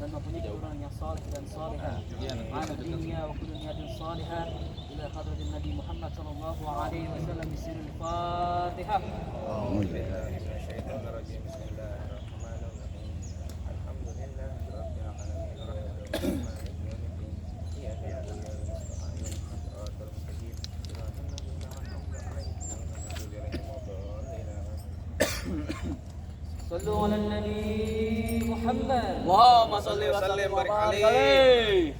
dan mempunyai keturunan yang saleh dan salihah. Ala dunia wa kullu niyatin salihah ila hadratin Nabi Muhammad sallallahu alaihi wasallam bisiril Fatihah. صلوا على النبي محمد اللهم صل وسلم وبارك عليه.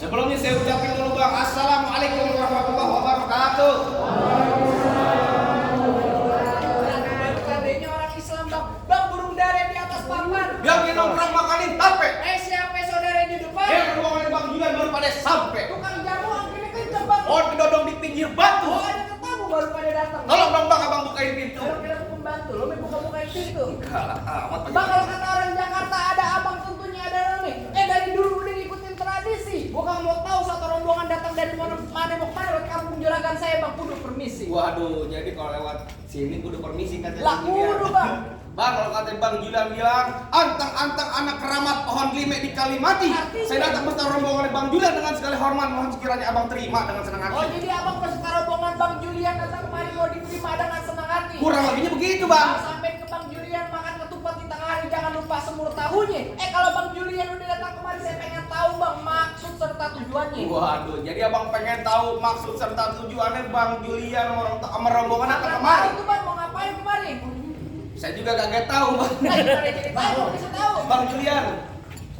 Sebelumnya saya ucapin dulu Bang, Assalamualaikum warahmatullahi wabarakatuh. Seandainya orang Islam bang burung dara di atas papan. Yang nongkrong makanin tape. Siapa saudara di depan? Ruangan Bang Julian baru pada sampai. Tukang jamu akhirnya kenceng bang. Oh, kedodong di pinggir batu. Ada tetamu baru pada datang. Tolong dong Bang, abang bukain pintu. Kalau kira pembantu, lo mau bukain pintu. Enggak lah, amat Bang, kalau kata orang Jakarta ada abang tentunya ada rame. Dari dulu udah ngikutin tradisi. Gua mau tahu satu rombongan datang dari mana mau kemana lewat kampung juragan saya bang, kudu permisi. Waduh, jadi kalau lewat sini kudu permisi katanya. Lah kudu bang. Bang, kalau kata Bang Julian bilang, antang-antang anak keramat pohon lime di Kalimati. Artinya? Saya datang bersama rombongan Bang Julian dengan segala hormat, mohon sekiranya abang terima dengan senang hati. Oh jadi abang peserta rombongan bang Julian datang kemari mau diterima dengan senang hati. Kurang lebihnya begitu Bang. Sampai ke bang Julian makan ketupat di tengah hari, jangan lupa semur tahunya. Kalau bang Julian udah datang kemari, saya pengen tahu bang maksud serta tujuannya. Waduh, jadi abang pengen tahu maksud serta tujuannya Bang Julian sama rombongan datang kemari. Itu bang mau ngapain kemari? Saya juga kagak tahu Bang. Nah, gimana jadi tahu? Bisa tahu. Bang Julian,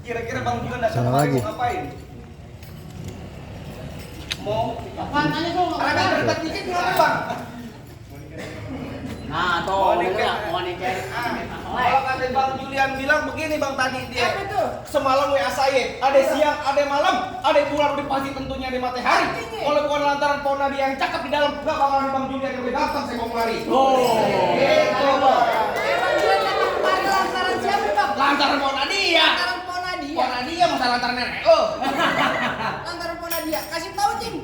kira-kira Bang Julian datang kemari mau ngapain? Mau Apaan tanya dong? agak berdekat dikit kenapa Bang? Nah, Mau tuh, nikah. mau nikah. Kalau kata Bang Julian bilang begini Bang tadi Apa dia. itu? Semalam WA saya, ada siang, ada malam, ada bulan udah pasti tentunya ada matahari. Artinya? Kalau bukan lantaran Pona dia yang cakep di dalam, enggak bakalan Bang Julian yang udah datang saya mau kemari. Oh. Gitu Bang. Bang Julian datang kemari lantaran siapa bang? Lantaran Pona dia. Lantaran Ponadia. Pona dia masa lantaran nenek lo. Lantaran Ponadia. Kasih tahu cing.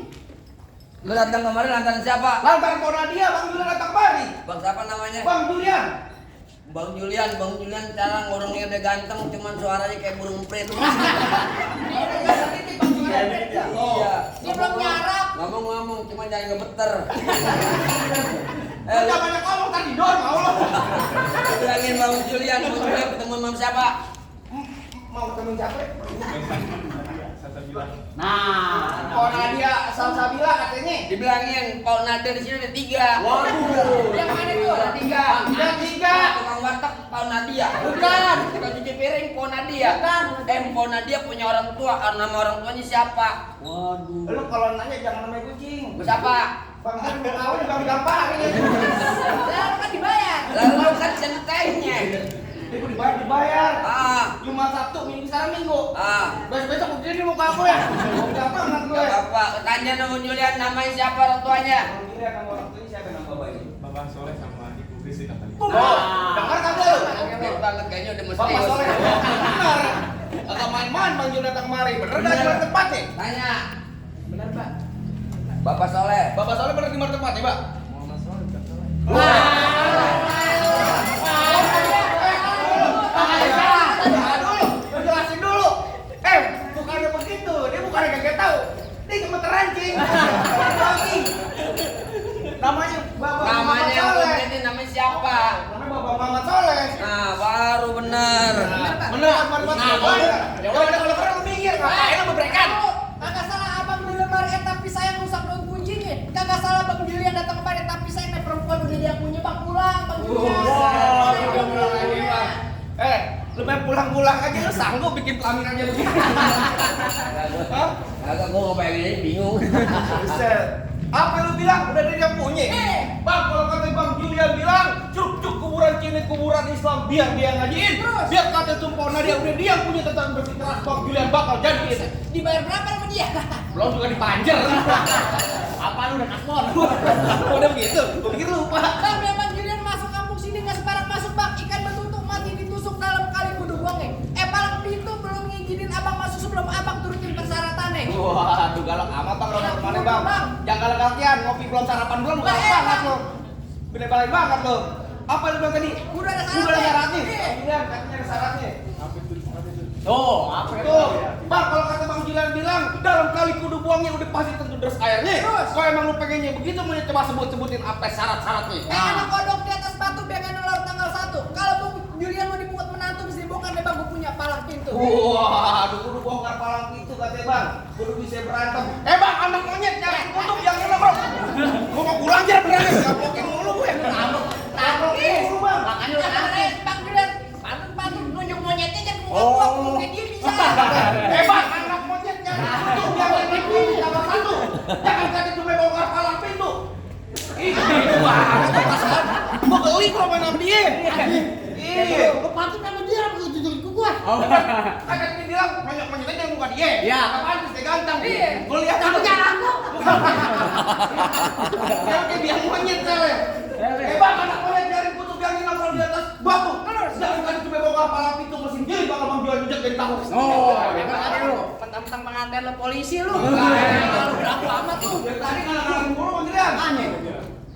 Lu datang kemarin lantaran siapa? Lantaran Pona dia Bang Julian datang kemari. Bang siapa namanya? Bang Julian. Bang Julian sekarang orangnya udah ganteng, cuman suaranya kayak burung prit. Dia udah jalan titik bang Julian. Iya. Dia belum nyarap. Ngomong, cuman jangan ngebeter. Lu jangan banyak ngomong tadi dong mau lo. Bilangin Bang Julian ketemu sama siapa? Mau ketemu siapa? Nah, Pona dia Salsabila katanya. Dibilangin Pak Nadir di sini ada 3. Waduh. Yang mana tuh? Ada 3. Yang 3. Tukang warteg Pak Nadia. Bukan. Tukang cuci piring Pak Nadia. Bukan. Pak Nadia punya orang tua. Nama orang tuanya siapa? waduh. Lu kalau nanya jangan namanya kucing. Siapa? Bang Jul mau kawin juga digamparin. Lalu kan dibayar. Lalu kan centengnya. Itu dibayar. Jumat Sabtu, Minggu sekarang Minggu. Besok begini muka aku ya. Mau apa anak gue? Bapak, tanya nama Julian namanya siapa orang tuanya? Julian nama orang tuanya siapa nama bapaknya? Bapak Soleh sama Ibu Kristi kali. Dengar kan lu? Oke banget kayaknya udah mesti. Bapak Soleh. Benar. Agak main-main Bang Jul datang kemari. Bener enggak di mana tempat nih? Tanya. Benar, Pak. Bapak Soleh. Bapak Soleh bener di mana tempat nih, Pak? Muhammad Soleh bukan Soleh. Jelasin dulu. Bukannya begitu. Dia bukannya kagak tahu. Dia gemeteran, Cing. Namanya Bapak Namanya yang Muhammad Soleh. bener ini namanya siapa? Namanya Bapak Muhammad Soleh. Nah, baru bener. Bener, ya udah kalau perlu minggir, ngapain lu berikan? Kagak salah abang di lemari tapi saya rusak daun kuncinya. Kagak salah Bang Julian datang kemari tapi saya naik perempuan udah dia punya Bang pulang Bang Julian. Udah pulang lagi, Bang. Lu main pulang-pulang aja lu sanggup bikin kelamin aja begini. Hah? Agak gua ngebayanginnya bingung. Buset. Apa lu bilang? Udah dia yang punya. Bang, kalau kata Bang Julian bilang, cuk kuburan Cina, kuburan Islam, biar dia ngajiin. Biar kata tumpah Nadia udah dia yang punya tentang bersikeras Bang Julian bakal jadiin. Dibayar berapa sama dia? Belum juga dipanjer. Apa lu udah kasmon? Udah begitu? Gua pikir lupa. Bang, Bang Julian masuk kampung sini nggak sembarang masuk Bang. Ikan betutuk mati ditusuk dalam kali kudu buangnya. Palang pintu belum ngizinin abang masuk sebelum abang turutin persyaratannya. Wah, aduh galak amat Bang, lo kemana Bang? Jangan galak kalian, ngopi belum sarapan belum, galak banget lo. Gede balik banget lo. Apa lu bilang tadi? Udah ada Udah ada syaratnya. syaratnya. Iya, katanya ada syaratnya. Apa itu? Tuh, apa itu? Bang, kalau kata Bang Julian bilang, dalam kali kudu buangnya udah pasti tentu deras airnya. Terus? Kalau emang lu pengennya begitu, mau coba sebut-sebutin apa syarat-syaratnya. Anak kodok di atas batu biar nggak nular tanggal 1. Kalau Bang Julian mau dibuat menantu mesti dibongkar deh Bang, gue punya palang pintu. Wah, aduh kudu bongkar palang pintu katanya Bang. Kudu bisa berantem. Bang, anak monyet nyari kutuk yang ini bro. Gua mau pulang aja beneran. Gablokin mulu gue. Gablokin mulu Bang. Makanya udah aneh, Bang Julian. Pantun nunjuk monyetnya jangan ngomong mungkin dia bisa. Bang, anak monyet nyari kutuk yang ini tambah satu. Jangan kata cuma bongkar palang pintu. Ih, itu banget perasaan. Gua geli kalau main sama dia. Iya. Pantun sama dia begitu ke gua. Kan dia bilang monyet-monyetnya yang muka dia. Iya. Apaan sih ganteng. Iya. Gua lihat Tapi jangan aku. Yang kayak biang monyet cewek. Bang, anak monyet nyari kutub yang hilang kalau di atas batu. Jangan kan cuma bongkar palang pintu mesin jeli bakal Bang Jual jejak dari tahu. Mentang-mentang pengantin lo polisi lu. Berapa amat tuh? Dari tadi ngalang-ngalang mulu Bang Julian. Aneh.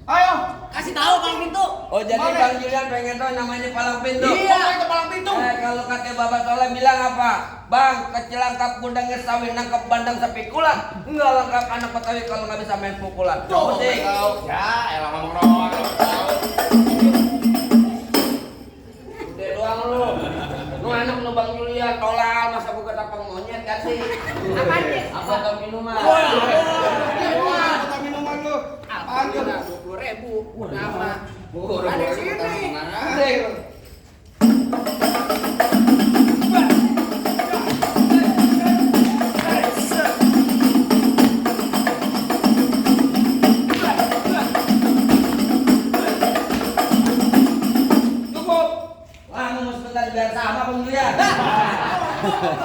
Ayo. Kasih tahu palang pintu. Oh jadi Mana? Bang Julian pengen tahu namanya palang pintu. Iya. Pokoknya itu palang pintu. Kalau kakek Bapak Soleh bilang apa? Bang, kecelangkap gudangnya sawi nangkap bandang sapi kulan. Enggak lengkap anak Betawi kalau nggak bisa main pukulan. Tuh, Penting. tahu. Ya, elah ngomong doang. Tahu. Udah doang lu. Lu anak lu Bang Julian tolal masa bukan tapang monyet kan sih? Apaan sih? Apa tau minuman? Wah, kita minuman lu. Apaan tuh? 20.000 nama. Ada Ada sini. Ada. Cukup. Wah, mau sebentar biar sama Bang Julian.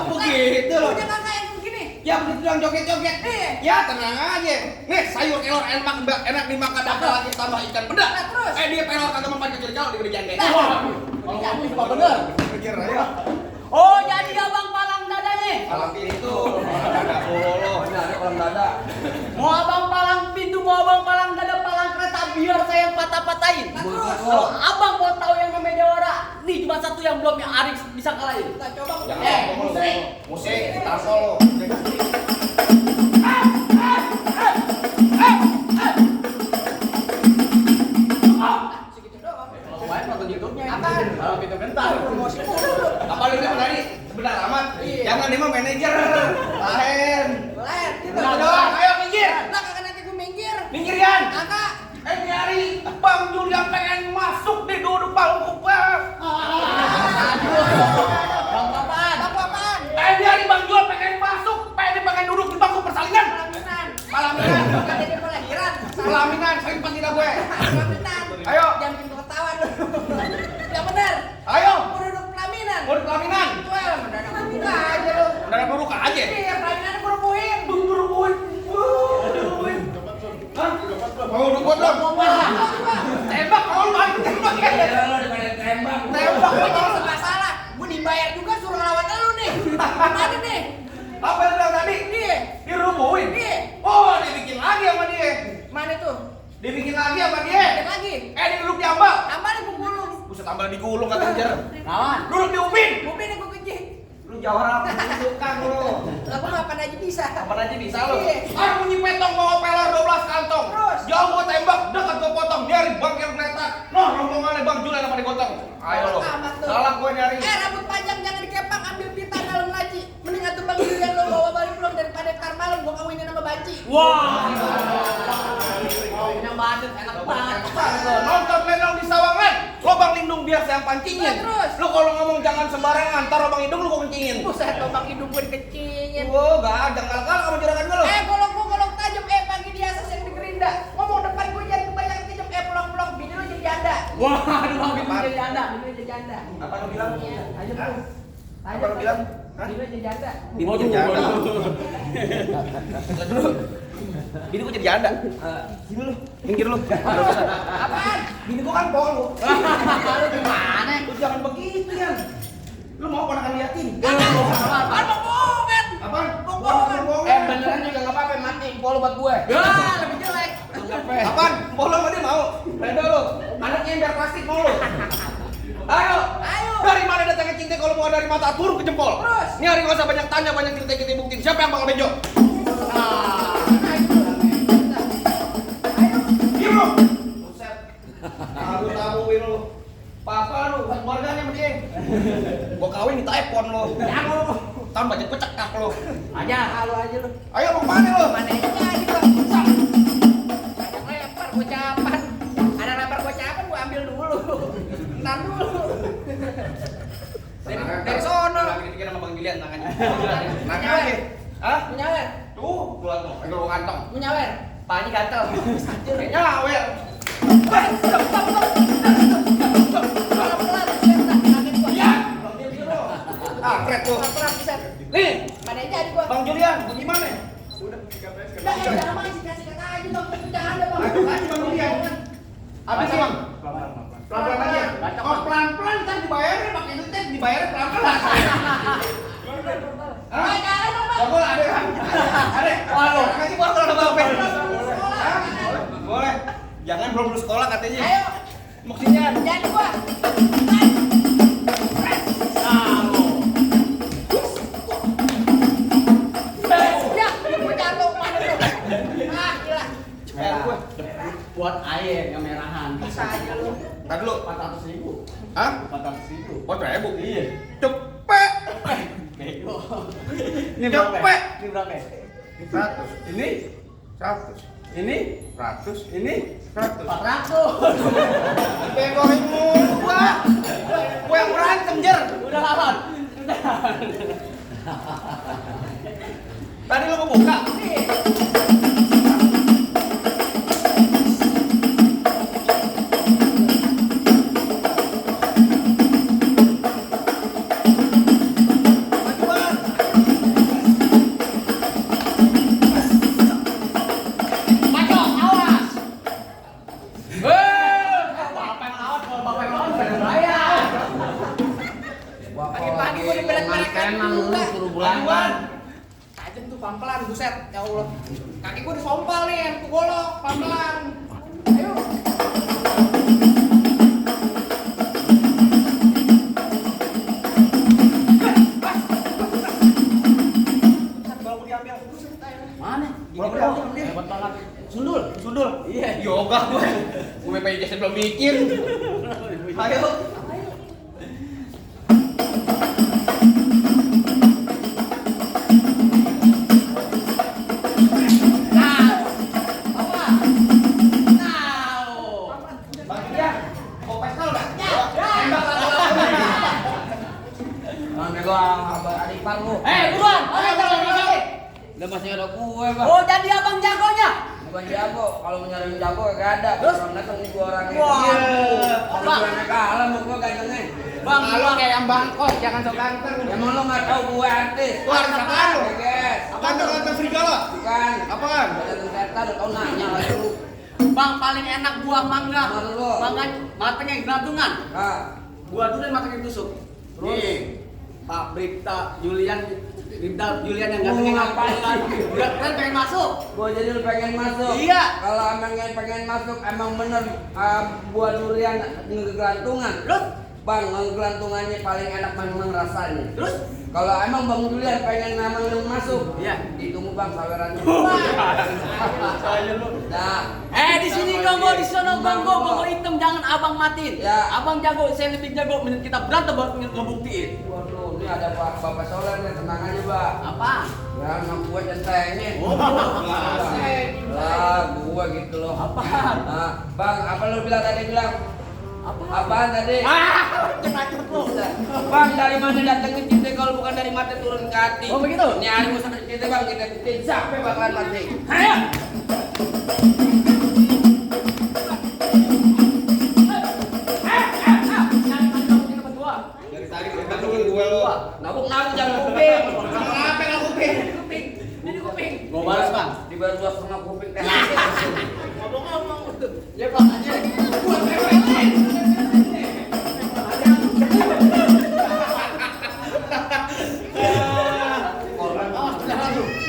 Begitu loh. Punya kakak yang begini. Ya begitu bilang joget-joget. Ya tenang aja. Nih sayur kelor enak dimakan dapat lagi tambah ikan bedak. Nah, terus? Dia pelor kagak mempan kecil kalau diberi jande. Nah. Kalau ngomong cuma bener. Pikir aja. Oh, jadi abang palang dadanya. Palang pintu. Ada bolo. Benar, ada kolam dada. Mau abang palang pintu, mau abang palang dada, palang kereta biar saya yang patah-patahin. Kalau abang mau tahu yang namanya Jawara, nih cuma satu yang belum yang Aris bisa kalahin. Kita coba. Musik, gitar solo. Segitu doang. Main nonton YouTube-nya. Apaan? Kalau pintu gentar. Promosi mulu. Apa lu bilang tadi? Sebentar amat. Iya. Jangan dia mah manajer. Lain. Lain, kita Benar doang. Ayo minggir. Lah kakak nanti gue minggir. Minggir Yan. Kakak. Nyari Bang Julian pengen masuk di duduk panggung Bang. Bang apaan? Bang apaan? Nyari Bang Julian pengen masuk, pengen duduk di bangku persalinan. Pelaminan. Pelaminan. Bukan jadi pelahiran. pelaminan, selipan tidak gue. Pelaminan. Ayo. Jangan bikin gua ketawa lu. Yang benar. Ayo. Mau duduk pelaminan. Mau di pelaminan. Itu mendadak buka aja lu. Mendadak buka aja. Iya, pelaminan berubuhin. Berubuhin. Hah? Mau dukut dong? Tembak, kalau lu main tembak ya. Gila lu daripada tembak. Tembak, Gua jadi serba salah. Gua dibayar juga suruh lawan lu nih. Gimana nih? apa yang bilang tadi? Iya. Dirubuhin. Iya. Oh, dibikin lagi sama dia. Mana tuh? Dibikin lagi sama dia. Bikin lagi. Dia duduk di ambal. Tambah nih gua gulung. Buset, ambal digulung kata Jer. Lawan. Duduk di ubin. Mobil nih gua kejih. Lu jawara apa? Tukang lu. Lah gua ngapain aja bisa. Kapan aja bisa lu? Iya. Bunyi petong bawa peler 12 kantong. Terus? Jauh gua tembak, dekat gua potong. Biarin bang yang kereta. Noh, rombongannya Bang Julian apa digotong. Ayo lu. Amat tuh. Salah gue nyari. Rambut panjang jangan dikepang, ambil pita dalam laci. Mending atuh Bang Julian lo bawa balik pulang daripada ntar malam gua kawinin sama Banci. Wah. Yang banget enak banget. Nonton lenong di Sawangan. Lobang lindung biar saya pancingin. Terus? Lu kalau ngomong jangan sembarangan, ntar lobang hidung lu gua kencingin. Buset, lubang hidung gue dikecingin. Wow, gak ada galak-galak sama juragan gue lu. Golok tajam, pagi di asas yang di gerinda. Ngomong depan gue jangan kebanyakan kejam, pulang-pulang, bini lu jadi janda. Wah, aduh, Bini lu jadi janda, bini lu jadi janda. Apa lu bilang? Iya, aja Hah? bro. Apa lu bilang? Hah? Bini lu jadi janda. Bini gua jadi janda. Lihat dulu. Bini gua jadi janda. Sini lu, minggir lu. Apaan? Bini gua kan pohon lu. Lu gimana? Lu jangan begitu ya. Lu mau ponakan liatin? Apaan mau bohongan? Apaan? Mau bohongan? Beneran juga nggak apa-apa mati polo buat gue. Ya, lebih jelek. Apaan? Bolong sama dia mau? Reda lu. Anaknya yang biar plastik mau lu. Ayo. Ayo. Dari mana datangnya cinta kalau bukan dari mata turun ke jempol? Terus? Ini hari nggak usah banyak tanya, banyak cerita kita buktiin. Siapa yang bakal bejo? Diam lu. Buset. Tabu-tabuin lu. Papa lu, keluarganya sama dia. Gua kawin di telepon lu. Jangan lu. Tambah jadi pecekak lu. Aja, halu aja lu. Ayo mau kemana lu? Mana aja jadi gua. Ada lempar gocapan. Ada lempar gocapan gua ambil dulu. Ntar dulu. Dari sono. Dikit-dikit sama Bang Julian tangannya. Nyawer. Hah? Nyawer. Tuh, keluar tuh. Pegang gua kantong. Nyawer. Palanya gatel. Kayaknya awel. Pelan-pelan, kaget gua. Iya. Ah, kret tuh. Pelan-pelan, buset. Nih, Mana aja jadi gua. Bang Julian, gimana? Udah, jangan main, kasih kata aja Bang. Jangan ada Bang. Aduh, aja Bang Julian. Habis ya, Bang? Pelan-pelan aja. Oh, pelan-pelan ntar dibayarnya pakai duitnya dibayarnya pelan-pelan. Hah? Jangan dong, Bang. Gak boleh, ada kan? Ada. Waduh, kasih botol ada Bang. Hah? Boleh. Jangan belum lulus sekolah katanya. Ayo, Maksudnya jadi gua. Ya, gua jatuh mana tuh? Ah, gila. gue. Buat air yang merahan. Bisa aja lu. Ntar dulu. 400.000. Hah? 400.000. Oh, ribu. Iya. Cepet. Bego. Cepet. Ini berapa? 100. Ini 100. ini 100. ini 100. 400. Begoin mulu gua. Gua yang berantem, Jer. Udah lawan. Udah. Tadi lu mau buka. Maju, awas. Bapak yang lawan, kalau bapak yang lawan pada bayar. Pagi-pagi gua dibelek-belekan juga. suruh bulan. Tajam tuh pelan-pelan, buset. Ya Allah. Kaki gua disompal nih, tuh golok, pelan-pelan. Ayo. Kalau mau diambil. Mana? Kalau mau diambil. Hebat banget. Sundul. Sundul. Iya. Yoga gue. Gue BPJS belum bikin. Ayo. Bang Julian, mau pestol nggak? Tembak langsung. Mana gua adik par lu. Buruan. Ayo, jangan lagi. Udah masih ada kue, Bang. Oh, jadi abang jagonya. Apa bukan jago. Kalau mau nyari yang jago gak ada. Terus? Orang datang nih gua orangnya. Wah. Kalau gua kalah mau gua gantengnya. Bang, Kalau kayak yang bangkok jangan sok ganteng. Emang lo nggak tahu gue artis? Wah, apaan lo? Guys. Ganteng serigala. Bukan. Apaan? Datang setan, lo tau nanya lagi lu. Bang paling enak buah mangga. Mana lu? Mangga matangnya gelantungan. Ah. Buah durian matangnya tusuk. Terus? Nih, Pak Bripta Julian yang Mau gantengnya ngapain lagi? Udah kan pengen masuk. Gua jadi lu pengen masuk. Iya. Kalau emangnya pengen masuk, emang bener buah durian ngegelantungan. Terus? Bang, ngegelantungannya paling enak memang rasanya. Terus? Kalau emang Bang Julian pengen namang yang masuk, Iya. ditunggu Bang sawerannya. Saya lu. Nah, Di sini gongo, di sana gongo hitam jangan abang matiin. Ya. Abang jago, saya lebih jago. Mending kita berantem buat ngebuktiin. waduh, ini ada Bapak Soler nih, tenang aja Bang. Apa? Ya, emang gua centengnya. Lah, Lah, gua gitu loh. Apaan? Nah, Bang, apa lu bilang tadi bilang? Apaan tadi? Cepet lu. Bang, dari mana datangnya cinta kalau bukan dari mata turun ke hati? Oh, begitu? Ini hari musuh cinta Bang, kita buktiin siapa yang bakalan mati. Ayo. Dari tadi kita tungguin gue lo. Nabuk jangan kuping. Apa yang aku pilih? Ini kuping. Gua balas, Bang. Di baru 2,5 kuping teh. Ngomong-ngomong. Ya, Bang, aja. Gua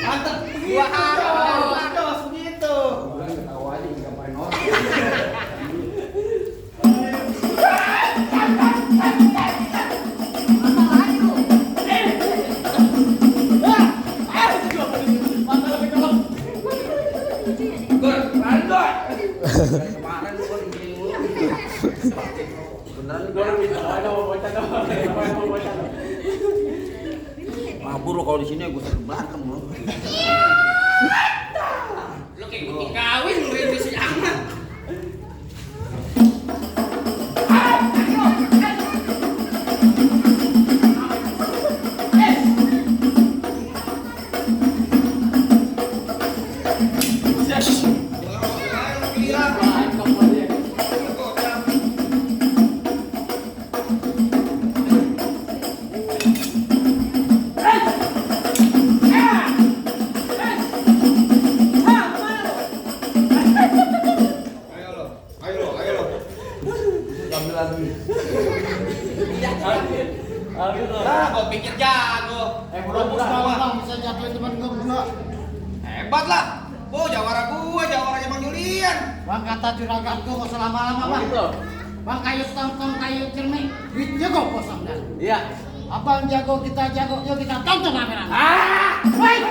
Mantap. Gua harus begitu. Gur, lanjut. Kemarin gua digini mulu. Beneran gua mabur lo kalau di sini gua sering berantem lo. Lu kayak kucing kawin lu ini si anak. Ambil lagi. Lah, kau pikir jago. Bang, bisa jatuhin teman gue berdua. Hebat lah. Oh, jawaranya Bang Julian. Bang, kata juragan gue gak usah lama-lama, Bang. Gitu. Bang, kayu tong-tong, kayu cermin. Duitnya gue kosong dah. Iya. Abang jago, kita jago. Yuk kita tonton rame-rame. Ah! Baik.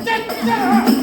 Cek, cek.